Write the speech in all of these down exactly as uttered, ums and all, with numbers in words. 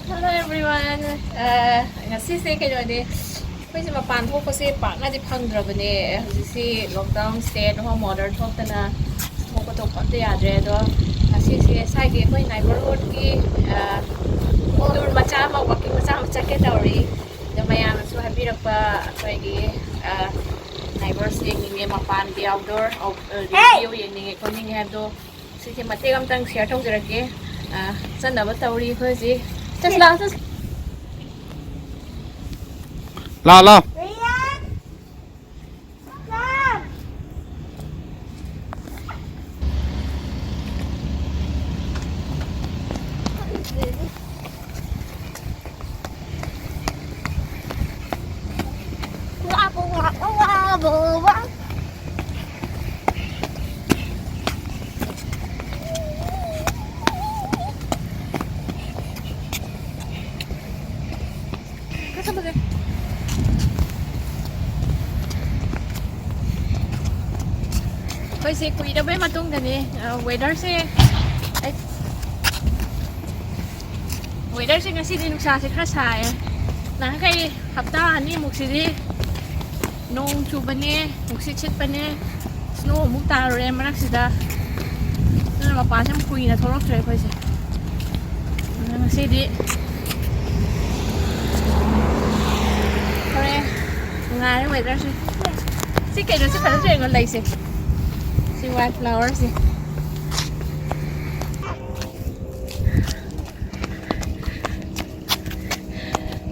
Hello everyone. Uh, ꯉꯁꯤꯁꯦ ꯀꯩꯅꯣꯅꯦ, ꯑꯩꯈꯣꯏꯁꯦ ꯃꯄꯥꯟ ꯊꯣꯛꯄꯁꯦ ꯄꯥꯛꯅꯗꯤ ꯐꯪꯗ꯭ꯔꯕꯅꯦ꯫ ꯍꯧꯖꯤꯛꯁꯤ lockdown, stay at home order ꯊꯣꯛꯇꯅ ꯊꯣꯛꯄ ꯊꯣꯛꯄ ꯑꯝꯇ ꯌꯥꯗ꯭ꯔꯦ꯫ ꯑꯗꯣ ꯉꯁꯤꯁꯦ ꯁ꯭ꯋꯥꯏꯒꯤ ꯑꯩꯈꯣꯏ neighborhoodꯀꯤ, ꯑ, tour ꯃꯆꯥ ꯑꯃ, walking ꯃꯆꯥ ꯑꯃ ꯆꯠꯀꯦ ꯇꯧꯔꯤ꯫ ꯑꯗꯣ ꯃꯌꯥꯝꯅꯁꯨ ꯍꯥꯏꯕꯤꯔꯛꯄ ꯑꯩꯈꯣꯏꯒꯤ, ꯑ, neighbours ꯌꯦꯡꯅꯤꯡꯉꯦ, ꯃꯄꯥꯟꯒꯤ outdoor, ꯑ, view ꯌꯦꯡꯅꯤꯡꯉꯦ ꯈꯣꯠꯅꯤꯡꯉꯦ ꯍꯥꯏꯕꯗꯣ ꯁꯤꯁꯦ ꯃꯇꯦꯛ ꯑꯃꯇꯪ share ꯇꯧꯖꯔꯛꯀꯦ꯫ ꯑ, ꯆꯠꯅꯕ ꯇꯧꯔꯤ ꯑꯩꯈꯣꯏ ꯍꯧꯖꯤꯛ꯫ ꯆꯠꯁꯤ ꯂꯥꯛꯑꯣ, ꯆꯠꯁꯤ꯫ ꯂꯥꯛꯑꯣ, ꯂꯥꯛꯑꯣ꯫ ꯑꯩꯈꯣꯏꯁꯦ ꯀꯨꯏꯔꯕꯩ ꯃꯇꯨꯡꯗꯅꯦ, ꯑ, weatherꯁꯦ, ꯑꯩ, weatherꯁꯦ ꯉꯁꯤꯗꯤ ꯅꯨꯡꯁꯥꯁꯦ ꯈꯔ ꯁꯥꯏꯌꯦ꯫ ꯅꯍꯥꯟꯈꯩ ꯍꯞꯇꯥ ꯑꯅꯤꯃꯨꯛꯁꯤꯗꯤ ꯅꯣꯡ ꯆꯨꯕꯅꯦ, ꯅꯨꯡꯁꯤꯠ ꯁꯤꯠꯄꯅꯦ, snow ꯑꯃꯨꯛ ꯇꯥꯔꯨꯔꯦ ꯃꯔꯛꯁꯤꯗ꯫ ꯑꯗꯨꯅ ꯃꯄꯥꯟꯁꯦ ꯌꯥꯝ ꯀꯨꯏꯅ ꯊꯣꯛꯂꯛꯇ꯭ꯔꯦ ꯑꯩꯈꯣꯏꯁꯦ꯫ ꯑꯗꯨꯅ ꯉꯁꯤꯗꯤ ꯍꯣꯔꯦꯟ ꯅꯨꯡꯉꯥꯏꯔꯦ weatherꯁꯦ꯫ ꯁꯤ ꯀꯩꯅꯣ, ꯁꯤ ꯐꯖꯗ꯭ꯔꯣ? ꯌꯦꯡꯉꯣ ꯂꯩꯁꯦ꯫ ꯁꯤ white flowerꯁꯦ꯫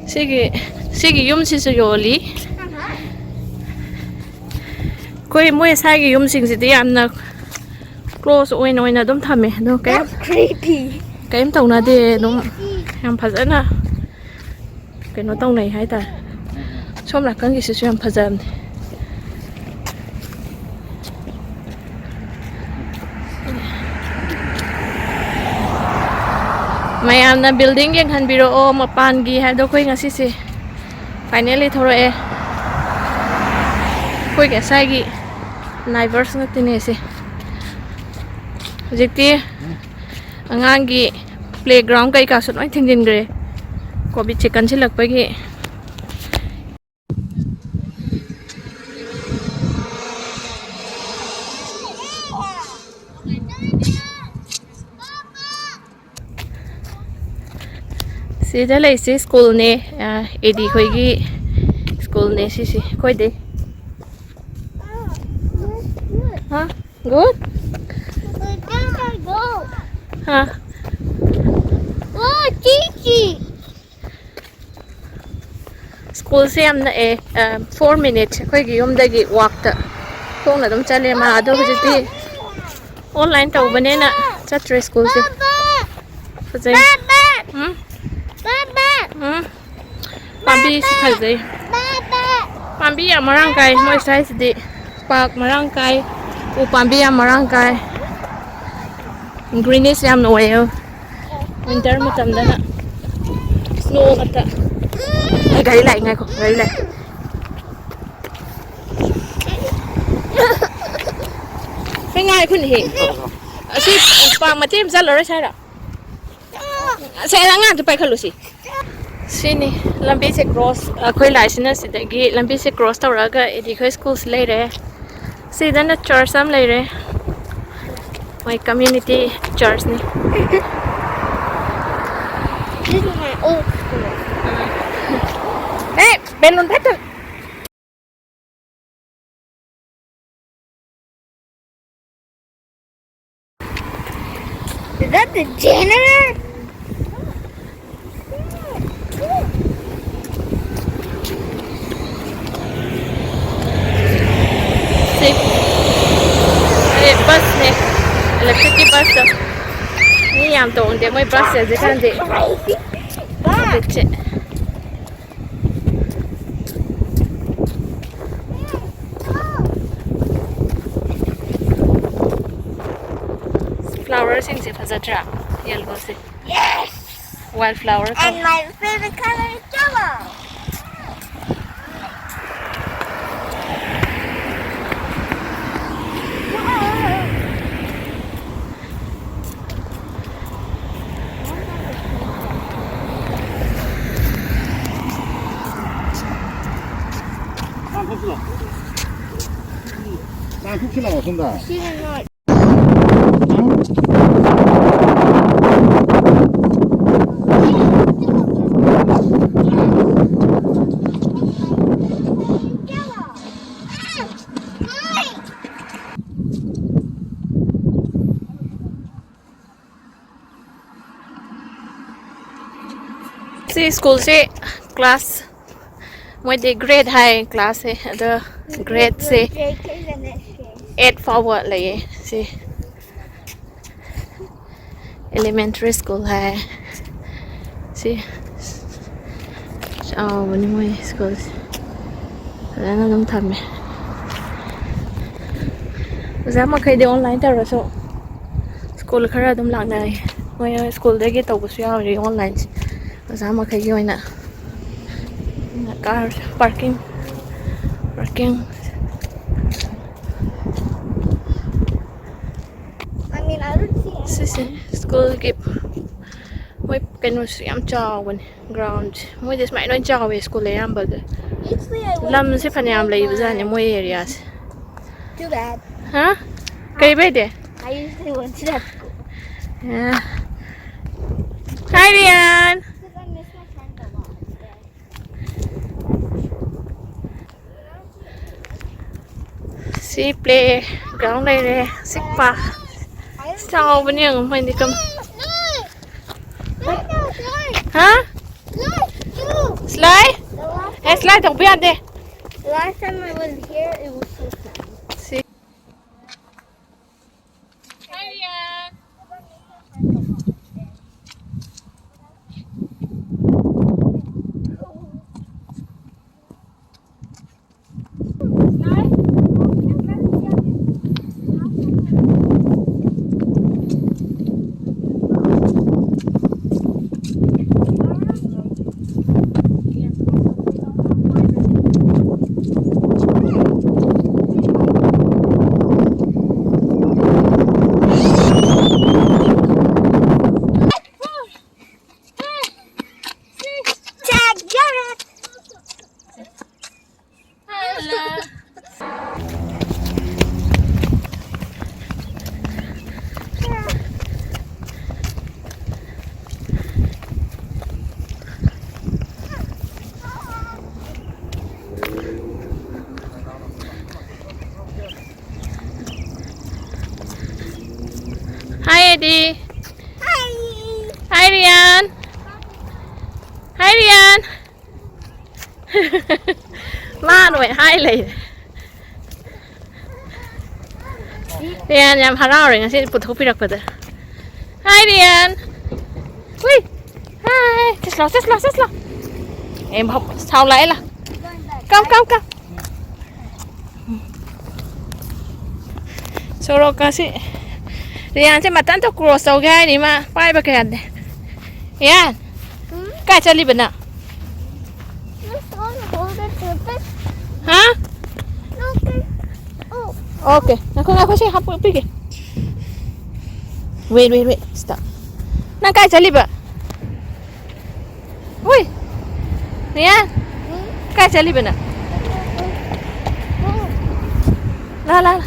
ꯁꯤꯒꯤ, ꯁꯤꯒꯤ ꯌꯨꯝꯁꯤꯁꯨ ꯌꯣꯜꯂꯤ꯫ ꯑꯩꯈꯣꯏ ꯃꯣꯏ ꯁ꯭ꯋꯥꯏꯒꯤ ꯌꯨꯝꯁꯤꯡꯁꯤꯗꯤ ꯌꯥꯝꯅ close ꯑꯣꯏꯅ ꯑꯣꯏꯅ ꯑꯗꯨꯝ ꯊꯝꯃꯦ꯫ ꯑꯗꯣ ꯀꯩꯝ, That's creepy. ꯀꯩꯝ ꯇꯧꯅꯗꯦ꯫ ꯑꯗꯨꯝ ꯌꯥꯝ ꯐꯖꯅ ꯀꯩꯅꯣ ꯇꯧꯅꯩ ꯍꯥꯏꯇꯥꯔꯦ꯫ ꯁꯣꯝ ꯅꯥꯀꯟꯒꯤꯁꯤꯁꯨ ꯌꯥꯝ ꯐꯖꯕꯅꯦ꯫ ꯃꯌꯥꯝꯅ building ꯌꯦꯡꯍꯟꯕꯤꯔꯛꯑꯣ ꯃꯄꯥꯟꯒꯤ ꯍꯥꯏꯕꯗꯣ꯫ ꯑꯩꯈꯣꯏ ꯉꯁꯤꯁꯦ finally ꯊꯣꯔꯛꯑꯦ꯫ ꯑꯩꯈꯣꯏꯒꯤ ꯉꯁꯥꯏꯒꯤ neighbours ꯉꯥꯛꯇꯅꯦ ꯁꯦ꯫ ꯍꯧꯖꯤꯛꯇꯤ ꯑꯉꯥꯡꯒꯤ playground ꯀꯩꯀꯥꯁꯨ ꯂꯣꯏ ꯊꯤꯡꯖꯤꯟꯈ꯭ꯔꯦ꯫ ꯀꯣꯚꯤꯠꯁꯦ ꯀꯟꯁꯤꯜꯂꯛꯄꯒꯤ꯫ ꯁꯤꯗ ꯂꯩꯁꯤ ꯁ꯭ꯀꯨꯜꯅꯦ, ꯑꯦ ꯗꯤ ꯈꯣꯏꯒꯤ ꯁ꯭ꯀꯨꯜꯅꯦ ꯁꯤꯁꯤ ꯑꯩꯈꯣꯏꯗꯤ꯫ ꯍꯥ? Good? ꯍꯥ? ꯁ꯭ꯀꯨꯜꯁꯦ ꯌꯥꯝ ꯅꯛꯑꯦ, ꯐꯣꯔ ꯃꯤꯅꯤꯠꯁ ꯑꯩꯈꯣꯏꯒꯤ ꯌꯨꯝꯗꯒꯤ ꯋꯥꯛꯇ, ꯈꯣꯡꯅ ꯑꯗꯨꯝ ꯆꯠꯂꯦ ꯃꯥ꯫ ꯑꯗꯣ ꯍꯧꯖꯤꯛꯇꯤ ꯑꯣꯟꯂꯥꯏꯟ ꯇꯧꯕꯅꯦꯅ ꯆꯠꯇ꯭ꯔꯦ ꯁ꯭ꯀꯨꯜꯁꯦ꯫ ꯐꯖꯩ꯫ ꯎꯝ? ꯎꯝ? ꯄꯥꯝꯕꯤꯁꯤ ꯐꯖꯩ꯫ ꯄꯥꯝꯕꯤ ꯌꯥꯝ ꯃꯔꯥꯡ ꯀꯥꯏ ꯃꯣꯏ ꯁ꯭ꯋꯥꯏꯁꯤꯗꯤ꯫ ꯄꯥꯔꯛ ꯃꯔꯥꯡ ꯀꯥꯏ, ꯎ ꯄꯥꯝꯕꯤ ꯌꯥꯝ ꯃꯔꯥꯡ ꯀꯥꯏ꯫ ꯒ꯭ꯔꯤꯅꯤꯁ ꯌꯥꯝꯅ ꯑꯣꯏꯌꯦ꯫ ꯋꯤꯟꯇꯔ ꯃꯇꯝꯗꯅ ꯁ꯭ꯅꯣ ꯉꯥꯛꯇ꯫ ꯑꯩ ꯒꯥꯔꯤ ꯂꯥꯛꯑꯦ, ꯉꯥꯏꯈꯣ, ꯒꯥꯔꯤ ꯂꯥꯛꯑꯦ꯫ ꯍꯦ, ꯉꯥꯏꯈꯣꯅꯦꯍꯦ꯫ ꯑꯁꯤ ꯄꯥꯝ ꯃꯇꯦꯛ ꯑꯃ ꯆꯠꯂꯔꯣꯏ ꯁ꯭ꯋꯥꯏꯗ꯫ ꯁꯦ, ꯑꯉꯥꯡꯗꯣ ꯄꯥꯏꯈꯠꯂꯨꯁꯤ꯫ ꯁꯤꯅꯤ ꯂꯝꯕꯤꯁꯦ ꯀ꯭ꯔꯣꯁ, ꯑꯩꯈꯣꯏ ꯂꯥꯛꯏꯁꯤꯅ ꯁꯤꯗꯒꯤ ꯂꯝꯕꯤꯁꯦ ꯀ꯭ꯔꯣꯁ ꯇꯧꯔꯛꯑꯒ ꯑꯦ ꯗꯤ ꯈꯣꯏ ꯁ꯭ꯀꯨꯜꯁꯤ ꯂꯩꯔꯦ꯫ ꯁꯤꯗꯅ ꯆꯔꯆ ꯑꯃ ꯂꯩꯔꯦ, ꯃꯣꯏ ꯀꯝꯃ꯭ꯌꯨꯅꯤꯇꯤ ꯆꯔꯆꯅꯤ꯫ This is my old school. ꯑꯦ, ꯕꯦꯂꯨꯟ ꯐꯠꯇ꯫ Is that the janitor? ꯁꯤ, ꯑꯦ, ꯕꯁꯅꯦ, ꯏꯂꯦꯛꯇ꯭ꯔꯤꯛꯀꯤ ꯕꯁꯇꯣ꯫ ꯃꯤ ꯌꯥꯝ ꯇꯣꯡꯗꯦ ꯃꯣꯏ ꯕꯁꯁꯦ ꯍꯧꯖꯤꯛꯀꯥꯟꯗꯤ꯫ ꯀꯣꯚꯤꯠꯁꯦ꯫ ꯐ꯭ꯂꯥꯋꯔꯁꯤꯡꯁꯦ ꯐꯖꯗ꯭ꯔꯥ? ꯌꯦꯜꯂꯣꯁꯦ꯫ Yes! Wild flower ꯀꯧ꯫ And my favorite color is yellow. ꯆꯥ ꯊꯛꯁꯤ ꯂꯥꯛꯑꯣ ꯁꯣꯝꯗ꯫ ꯁꯤ ꯁ꯭ꯀꯨꯜꯁꯦ ꯀ꯭ꯂꯥꯁ, ꯃꯣꯏꯗꯤ ꯒ꯭ꯔꯦꯗ ꯍꯥꯏ ꯀ꯭ꯂꯥꯁꯁꯦ, ꯑꯗꯣ ꯒ꯭ꯔꯦꯗꯁꯦ ꯑꯩꯠ ꯐꯥꯎꯕ ꯂꯩꯌꯦ꯫ ꯁꯤ ꯑꯦꯂꯤꯃꯦꯟꯇꯔꯤ ꯁ꯭ꯀꯨꯜ ꯍꯥꯏ꯫ ꯁꯤ ꯆꯥꯎꯕꯅꯤ ꯃꯣꯏ ꯁ꯭ꯀꯨꯜꯁꯦ꯫ ꯐꯖꯅ ꯑꯗꯨꯝ ꯊꯝꯃꯦ꯫ ꯑꯣꯖꯥ ꯃꯈꯩꯗꯤ ꯑꯣꯟꯂꯥꯏꯟ ꯇꯧꯔꯁꯨ ꯁ꯭ꯀꯨꯜ ꯈꯔ ꯑꯗꯨꯝ ꯂꯥꯛꯅꯔꯦ꯫ ꯃꯣꯏ ꯁ꯭ꯀꯨꯜꯗꯒꯤ ꯇꯧꯕꯁꯨ ꯌꯥꯎꯔꯤ ꯑꯣꯟꯂꯥꯏꯟꯁꯦ꯫ ꯑꯣꯖꯥ ꯃꯈꯩꯒꯤ ꯑꯣꯏꯅ car parking, parking. I mean, I don't see any. ꯁꯤꯁꯦ ꯁ꯭ꯀꯨꯜꯒꯤ ꯃꯣꯏ ꯀꯩꯅꯣꯁꯨ ꯌꯥꯝ ꯆꯥꯎꯕꯅꯦ꯫ ꯒ꯭ꯔꯥꯎꯟꯁꯦ ꯃꯣꯏꯗꯤ ꯁꯨꯃꯥꯏꯅ ꯂꯣꯏ ꯆꯥꯎꯋꯦ ꯁ꯭ꯀꯨꯜ ꯑꯌꯥꯝꯕꯗ꯫ Usually I went to ꯂꯝꯁꯦ this ꯐꯅꯌꯥꯝ one ꯂꯩꯕꯖꯥꯠꯅꯦ time. ꯃꯣꯏ ꯑꯦꯔꯤꯌꯥꯁꯦ꯫ Too bad. ꯍꯥ? ꯀꯩꯕ ꯍꯥꯏꯗꯤ? I usually went to that school. A. Hi, Rian. Because I miss my friends a lot. ꯁꯤ ꯄ꯭ꯂꯦ ꯒ꯭ꯔꯥꯎꯟ ꯂꯩꯔꯦ꯫ ꯁꯤꯛꯄ ꯆꯥꯎꯕꯅꯦ ꯌꯦꯡꯉꯨ ꯃꯣꯏꯗꯤ ꯀꯝ-, ꯍꯥ? ꯁ꯭ꯂꯥꯏ? ꯑꯦ, ꯁ꯭ꯂꯥꯏ ꯇꯧꯕ ꯌꯥꯗꯦ꯫ Last time I was here, it was so fun. ꯁꯤ ꯍꯥꯏ ꯂꯩꯔꯦ꯫ ꯔꯤꯌꯥꯟ ꯌꯥꯝ ꯍꯔꯥꯎꯔꯦ ꯉꯁꯤ ꯄꯨꯊꯣꯛꯄꯤꯔꯛꯄꯗ꯫ Hi, ꯔꯤꯌꯥꯟ꯫ ꯍꯨꯏ꯫ Hi꯫ ꯆꯠꯁꯤ ꯂꯥꯎ, ꯆꯠꯁꯤ ꯂꯥꯎ, ꯆꯠꯁꯤ ꯂꯥꯎ꯫ ꯑꯦ, ꯁꯥꯎ ꯂꯥꯛꯑꯦ ꯂꯥꯎ꯫ Come, come, come꯫ ꯁꯣꯔꯣꯛ ꯑꯁꯤ ꯔꯤꯌꯥꯟꯁꯦ ꯃꯊꯟꯇ cross ꯇꯧꯒꯦ ꯍꯥꯏꯅꯤ, ꯃꯥ ꯄꯥꯏꯕ ꯀꯌꯥꯗꯦ꯫ ꯔꯤꯌꯥꯟ, ꯀꯥꯏ ꯆꯠꯂꯤꯕ ꯅꯪ? Just wanna hold it to this. ꯍꯥ? No, this. Oh. Okay, ꯉꯥꯏꯈꯣ, ꯉꯥꯏꯈꯣ, ꯁꯤ ꯍꯥꯞꯄ ꯄꯤꯒꯦ꯫ Wait, wait, wait, stop. ꯅꯪ ꯀꯥꯏ ꯆꯠꯂꯤꯕ? ꯍꯨꯏ! ꯔꯤꯌꯥꯟ! ꯀꯥꯏ ꯆꯠꯂꯤꯕ ꯅꯪ? ꯂꯥ, ꯂꯥ, ꯂꯥ꯫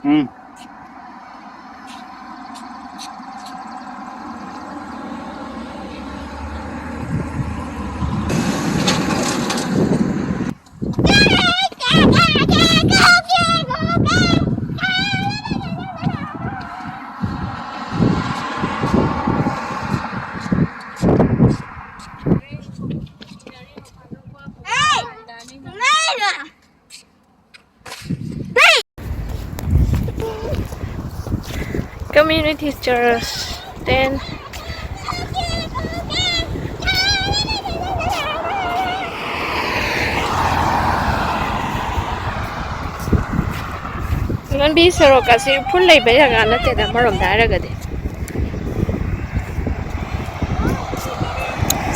ꯎꯝ꯫ Community Church, then ꯂꯝꯕꯤ ꯁꯣꯔꯣꯛ ꯑꯁꯤ ꯎꯐꯨꯜ ꯂꯩꯕ ꯖꯒꯥ ꯅꯠꯇꯦꯗ, ꯑꯃꯔꯣꯝꯗ ꯍꯥꯏꯔꯒꯗꯤ꯫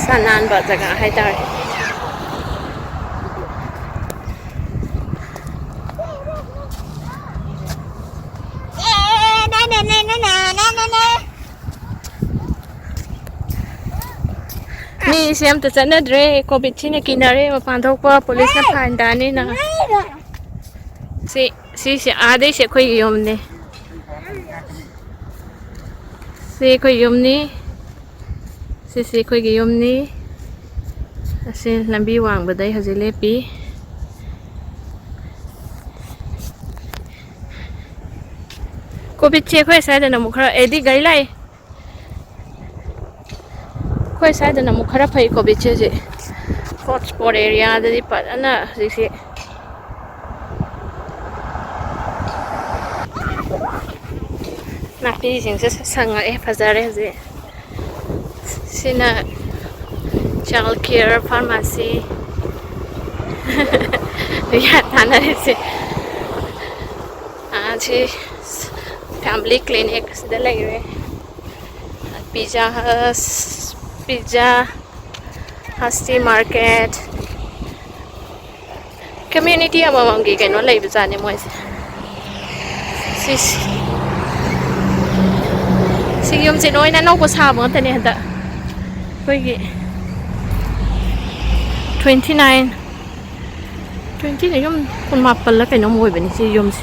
ꯁꯥ ꯅꯥꯟꯕ ꯖꯒꯥ ꯍꯥꯏꯇꯥꯔꯦ꯫ ꯃꯤꯁꯦ ꯑꯝꯇ ꯆꯠꯅꯗ꯭ꯔꯦ, ꯀꯣꯚꯤꯠꯁꯤꯅ ꯀꯤꯅꯔꯦ ꯃꯄꯥꯟ ꯊꯣꯛꯄ, ꯄꯨꯂꯤꯁꯅ fine ꯇꯥꯅꯤꯅ꯫ ꯁꯤ, ꯁꯤꯁꯦ ꯑꯥꯗꯩꯁꯦ ꯑꯩꯈꯣꯏꯒꯤ ꯌꯨꯝꯅꯦ꯫ ꯁꯤ ꯑꯩꯈꯣꯏ ꯌꯨꯝꯅꯤ꯫ ꯁꯤꯁꯤ ꯑꯩꯈꯣꯏꯒꯤ ꯌꯨꯝꯅꯤ꯫ ꯑꯁꯤ ꯂꯝꯕꯤ ꯋꯥꯡꯕꯗꯩ ꯍꯧꯖꯤꯛ ꯂꯦꯞꯄꯤ꯫ ꯀꯣꯚꯤꯠꯁꯦ ꯑꯩꯈꯣꯏ ꯁ꯭ꯋꯥꯏꯗꯅ ꯑꯃꯨꯛ ꯈꯔ, ꯑꯦꯗꯤ, ꯒꯥꯔꯤ ꯂꯥꯛꯑꯦ꯫ ꯑꯩꯈꯣꯏ ꯁ꯭ꯋꯥꯏꯗꯅ ꯑꯃꯨꯛ ꯈꯔ ꯐꯩ ꯀꯣꯚꯤꯠꯁꯦ ꯍꯧꯖꯤꯛ꯫ ꯍꯣꯠ ꯁ꯭ꯄꯣꯠ ꯑꯦꯔꯤꯌꯥꯗꯗꯤ ꯐꯖꯅ ꯍꯧꯖꯤꯛꯁꯦ ꯅꯥꯄꯤꯁꯤꯡꯁꯦ ꯁꯪꯉꯛꯑꯦ, ꯐꯖꯔꯦ ꯍꯧꯖꯤꯛ꯫ ꯁꯤꯅ child care pharmacy꯫ ꯌꯥ ꯊꯥꯅꯔꯤꯁꯦ꯫ ꯑꯥ, ꯁꯤ family clinic ꯁꯤꯗ ꯂꯩꯔꯦ꯫ Pizza Hut, Pizza, Hasti Market, community ꯑꯃꯃꯝꯒꯤ ꯀꯩꯅꯣ ꯂꯩꯕꯖꯥꯠꯅꯤ ꯃꯣꯏꯁꯦ꯫ ꯁꯤꯁꯤ, ꯁꯤ ꯌꯨꯝꯁꯦ ꯂꯣꯏꯅ ꯑꯅꯧꯕ ꯁꯥꯕ ꯉꯥꯛꯇꯅꯦ ꯍꯟꯗꯛ꯫ ꯑꯩꯈꯣꯏꯒꯤ twenty nine, twenty ꯅ ꯌꯨꯝ ꯀꯨꯟꯃꯥꯄꯜꯂ ꯀꯩꯅꯣꯝ ꯑꯣꯏꯕꯅꯤ ꯁꯤ ꯌꯨꯝꯁꯦ꯫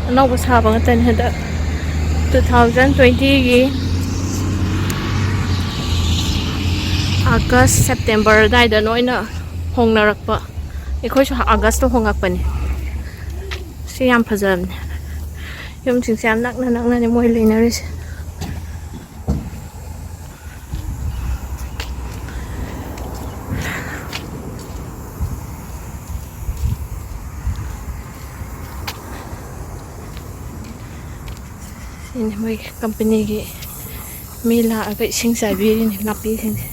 ꯑꯅꯧꯕ ꯁꯥꯕ ꯉꯥꯛꯇꯅꯤ ꯍꯟꯗꯛ꯫ Two thousand twenty ꯒꯤ August, September ꯑꯗꯨꯋꯥꯏꯗ ꯂꯣꯏꯅ ꯍꯣꯡꯅꯔꯛꯄ꯫ ꯑꯩꯈꯣꯏꯁꯨ August ꯇ ꯍꯣꯉꯛꯄꯅꯦ꯫ ꯁꯤ ꯌꯥꯝ ꯐꯖꯕꯅꯦ꯫ ꯌꯨꯝꯁꯤꯡꯁꯦ ꯌꯥꯝ ꯅꯛꯅ ꯅꯛꯅꯅꯦ ꯃꯣꯏ ꯂꯩꯅꯔꯤꯁꯦ꯫ ꯁꯤꯅꯤ ꯃꯣꯏꯒꯤ ꯀꯝꯄꯅꯤꯒꯤ ꯃꯤ ꯂꯥꯛꯑꯒ ꯏꯁꯤꯡ ꯆꯥꯏꯕꯤꯔꯤꯅꯤ ꯅꯥꯄꯤꯁꯤꯡꯁꯦ꯫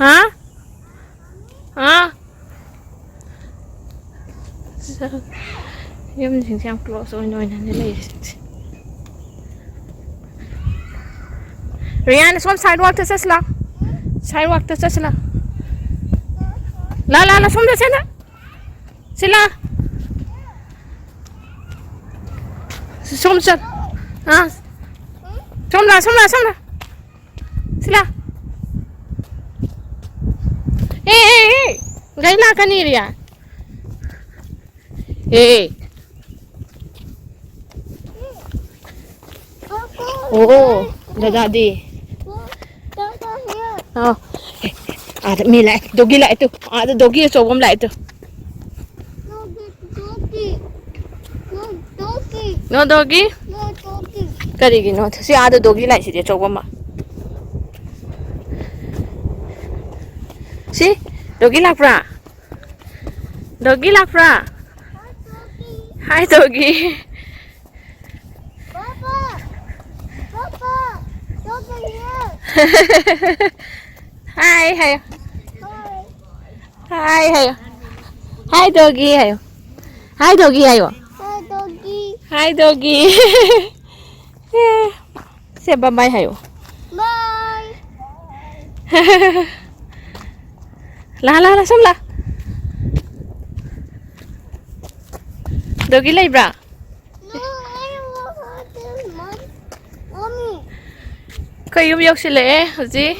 ꯍꯥ? ꯍꯥ? ꯌꯨꯝꯁꯤꯡꯁꯦ ꯌꯥꯝ close ꯑꯣꯏꯅ ꯑꯣꯏꯅꯅꯦ ꯂꯩꯔꯤꯁꯤꯡꯁꯦ꯫ ꯔꯤꯌꯥꯟ, ꯁꯣꯝ sidewalk ꯇ ꯆꯠꯁꯤ ꯂꯥꯎ꯫ Sidewalk ꯇ ꯆꯠꯁꯤ ꯂꯥꯎ꯫ ꯂꯥ, ꯂꯥ, ꯂꯥ, ꯁꯣꯝꯗ, ꯁꯣꯝꯗ꯫ ꯁꯤ ꯂꯥ꯫ ꯁꯤ ꯁꯣꯝ ꯆꯠ꯫ ꯑꯥ꯫ ꯁꯣꯝ ꯂꯥ, ꯁꯣꯝ ꯂꯥ, ꯁꯣꯝ ꯂꯥ꯫ ꯁꯤ ꯂꯥ꯫ ꯑꯦ, ꯑꯦ, ꯑꯦ꯫ ꯒꯥꯔꯤ ꯂꯥꯛꯀꯅꯤ, ꯔꯤꯌꯥ꯫ ꯑꯦ꯫ ꯑꯣ, ꯗꯗꯥꯗꯤ? ꯑꯥ, ꯑꯦ, ꯑꯥꯗ ꯃꯤ ꯂꯥꯛꯑꯦ, ꯗꯣꯒꯤ ꯂꯥꯛꯑꯦ ꯇꯨ, ꯑꯥꯗ ꯗꯣꯒꯤ ꯑꯆꯧꯕ ꯑꯃ ꯂꯥꯛꯑꯦ ꯇꯨ꯫ ꯅꯣ ꯗꯣꯒꯤ꯫ ꯀꯔꯤꯒꯤꯅꯣ? ꯁꯤ ꯑꯥꯗ ꯗꯣꯒꯤ ꯂꯥꯛꯏꯁꯤꯗꯤ ꯑꯆꯧꯕ ꯑꯃ꯫ ꯁꯤ, ꯗꯣꯒꯤ ꯂꯥꯛꯄ꯭ꯔꯥ? ꯗꯣꯒꯤ ꯂꯥꯛꯄ꯭ꯔꯥ? ꯍꯥꯏ ꯗꯣꯒꯤ꯫ ꯄꯥꯄꯥ! ꯄꯥꯄꯥ! ꯗꯣꯒꯤ ꯍꯤꯌꯔ! ꯍꯥꯏ ꯍꯥꯏꯌꯣ꯫ ꯍꯥꯏ꯫ ꯍꯥꯏ ꯍꯥꯏꯌꯣ꯫ ꯍꯥꯏ ꯗꯣꯒꯤ ꯍꯥꯏꯌꯣ꯫ ꯍꯥꯏ ꯗꯣꯒꯤ ꯍꯥꯏꯌꯣ꯫ ꯍꯥꯏ ꯗꯣꯒꯤ꯫ ꯍꯥꯏ ꯗꯣꯒꯤ꯫ ꯁꯦ ꯕꯥꯏ ꯕꯥꯏ ꯍꯥꯏꯌꯣ꯫ ꯕꯥꯏ꯫ ꯂꯥ, ꯂꯥ, ꯂꯥ, ꯁꯣꯝ ꯂꯥ꯫ ꯗꯣꯒꯤ ꯂꯩꯕ꯭ꯔꯥ? No, I don't want this, Mom. Mommy. ꯑꯩꯈꯣꯏ ꯌꯨꯝ ꯌꯧꯁꯤꯜꯂꯛꯑꯦ ꯍꯧꯖꯤꯛ꯫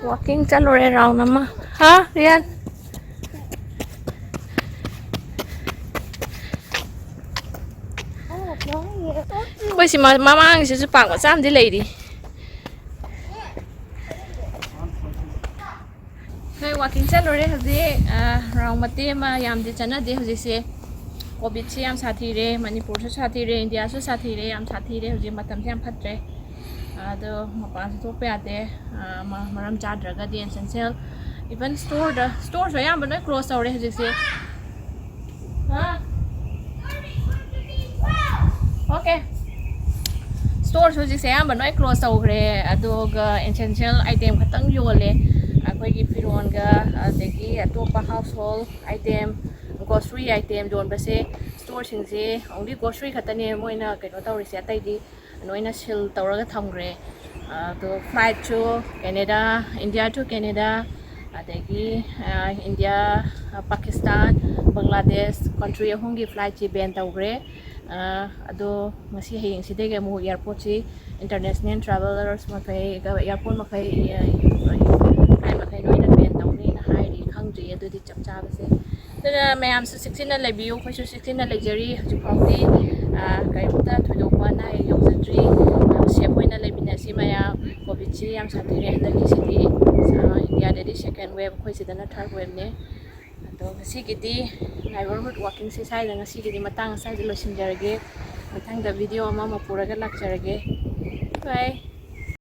ꯋꯥꯀꯤꯡ ꯆꯠꯂꯨꯔꯦ ꯔꯥꯎꯟ ꯑꯃ꯫ ꯍꯥ, ꯔꯤꯌꯥꯟ? ꯑꯩꯈꯣꯏ ꯁꯤ ꯃ-, ꯃꯃꯥꯡꯁꯤꯁꯨ ꯄꯥꯛ ꯃꯆꯥ ꯑꯃꯗꯤ ꯂꯩꯔꯤ꯫ ꯑꯩꯈꯣꯏ ꯋꯥꯀꯤꯡ ꯆꯠꯂꯨꯔꯦ ꯍꯧꯖꯤꯛ, ꯑ, ꯔꯥꯎꯟ ꯃꯇꯦꯛ ꯑꯃ, ꯌꯥꯝꯗꯤ ꯆꯠꯅꯗꯦ ꯍꯧꯖꯤꯛꯁꯦ꯫ ꯀꯣꯚꯤꯗꯁꯦ ꯌꯥꯝ ꯁꯥꯊꯤꯔꯦ, ꯃꯅꯤꯄꯨꯔꯁꯨ ꯁꯥꯊꯤꯔꯦ, ꯏꯟꯗꯤꯌꯥꯁꯨ ꯁꯥꯊꯤꯔꯦ, ꯌꯥꯝ ꯁꯥꯊꯤꯔꯦ ꯍꯧꯖꯤꯛ, ꯃꯇꯝꯁꯦ ꯌꯥꯝ ꯐꯠꯇ꯭ꯔꯦ꯫ ꯑꯗꯣ ꯃꯄꯥꯟꯁꯨ ꯊꯣꯛꯄ ꯌꯥꯗꯦ, ꯑ, ꯃ-, ꯃꯔꯝ ꯆꯥꯗ꯭ꯔꯒꯗꯤ essential, even storeꯗ, storeꯁꯨ ꯑꯌꯥꯝꯕ ꯂꯣꯏ close ꯇꯧꯔꯦ ꯍꯧꯖꯤꯛꯁꯦ꯫ ꯍꯥ? Okay. Storeꯁꯨ ꯍꯧꯖꯤꯛꯁꯦ ꯑꯌꯥꯝꯕ ꯂꯣꯏ close ꯇꯧꯈ꯭ꯔꯦ, ꯑꯗꯨꯒ essential item ꯈꯛꯇꯪ ꯌꯣꯜꯂꯦ꯫ ꯑꯩꯈꯣꯏꯒꯤ ꯐꯤꯔꯣꯟꯒ, ꯑꯗꯒꯤ ꯑꯇꯣꯞꯄ household item, grocery item ꯌꯣꯟꯕꯁꯦ, storeꯁꯤꯡꯁꯦ only grocery ꯈꯛꯇꯅꯦ ꯃꯣꯏꯅ ꯀꯩꯅꯣ ꯇꯧꯔꯤꯁꯦ, ꯑꯇꯩꯗꯤ ꯂꯣꯏꯅ seal ꯇꯧꯔꯒ ꯊꯝꯈ꯭ꯔꯦ꯫ ꯑꯗꯣ flightꯁꯨ Canada, India to Canada, ꯑꯗꯒꯤ ꯏꯟꯗꯤꯌꯥ, ꯄꯥꯀꯤꯁꯇꯥꯟ, ꯕꯪꯒ꯭ꯂꯥꯗꯦꯁ, ꯀꯟꯇ꯭ꯔꯤ ꯑꯍꯨꯝꯒꯤ ꯐ꯭ꯂꯥꯏꯠꯁꯤ ꯕꯦꯟ ꯇꯧꯈ꯭ꯔꯦ꯫ ꯑꯗꯣ ꯉꯁꯤ ꯍꯌꯦꯡꯁꯤꯗꯒꯤ ꯑꯃꯨꯛ ꯏꯌꯥꯔꯄꯣꯔꯠꯁꯤ, ꯏꯟꯇꯔꯅꯦꯁꯅꯦꯜ ꯇ꯭ꯔꯥꯚꯦꯂꯔꯁ ꯃꯈꯩ, ꯏꯌꯥꯔꯄꯣꯔꯠ ꯃꯈꯩ, ꯐ꯭ꯂꯥꯏꯠ ꯃꯈꯩ ꯂꯣꯏꯅ ꯕꯦꯟ ꯇꯧꯅꯤꯅ ꯍꯥꯏꯔꯤ꯫ ꯈꯪꯗ꯭ꯔꯤ ꯑꯗꯨꯗꯤ ꯆꯞ ꯆꯥꯕꯁꯦ꯫ ꯑꯗꯨꯅ ꯃꯌꯥꯝꯁꯨ ꯆꯦꯛꯁꯤꯟꯅ ꯂꯩꯕꯤꯌꯨ, ꯑꯩꯈꯣꯏꯁꯨ ꯆꯦꯛꯁꯤꯟꯅ ꯂꯩꯖꯔꯤ꯫ ꯍꯧꯖꯤꯛ ꯐꯥꯎꯗꯤ ꯀꯔꯤꯝꯇ ꯊꯣꯏꯗꯣꯛꯄ ꯑꯅꯥ ꯑꯌꯦꯛ ꯌꯥꯎꯖꯗ꯭ꯔꯤ꯫ ꯁꯦꯐ ꯑꯣꯏꯅ ꯂꯩꯃꯤꯟꯅꯁꯤ ꯃꯌꯥꯝ꯫ ꯀꯣꯚꯤꯠꯁꯤ ꯌꯥꯝ ꯁꯥꯊꯤꯔꯦ ꯍꯟꯗꯛꯀꯤꯁꯤꯗꯤ꯫ ꯏꯟꯗꯤꯌꯥꯗꯗꯤ ꯁꯦꯀꯦꯟ ꯋꯦꯕ, ꯑꯩꯈꯣꯏ ꯁꯤꯗꯅ ꯊꯥꯔꯠ ꯋꯦꯕꯅꯦ꯫ ꯑꯗꯣ ꯉꯁꯤꯒꯤꯗꯤ ꯅꯥꯏꯕꯔꯍꯨꯗ ꯋꯥꯀꯤꯡꯁꯦ ꯁ꯭ꯋꯥꯏꯗ, ꯉꯁꯤꯒꯤꯗꯤ ꯃꯇꯥꯡ ꯑꯁ꯭ꯋꯥꯏꯗ ꯂꯣꯏꯁꯤꯟꯖꯔꯒꯦ꯫ ꯃꯊꯪꯗ ꯚꯤꯗꯤꯑꯣ ꯑꯃꯃꯨꯛ ꯄꯨꯔꯒ ꯂꯥꯛꯆꯔꯒꯦ꯫ ꯕꯥꯏ꯫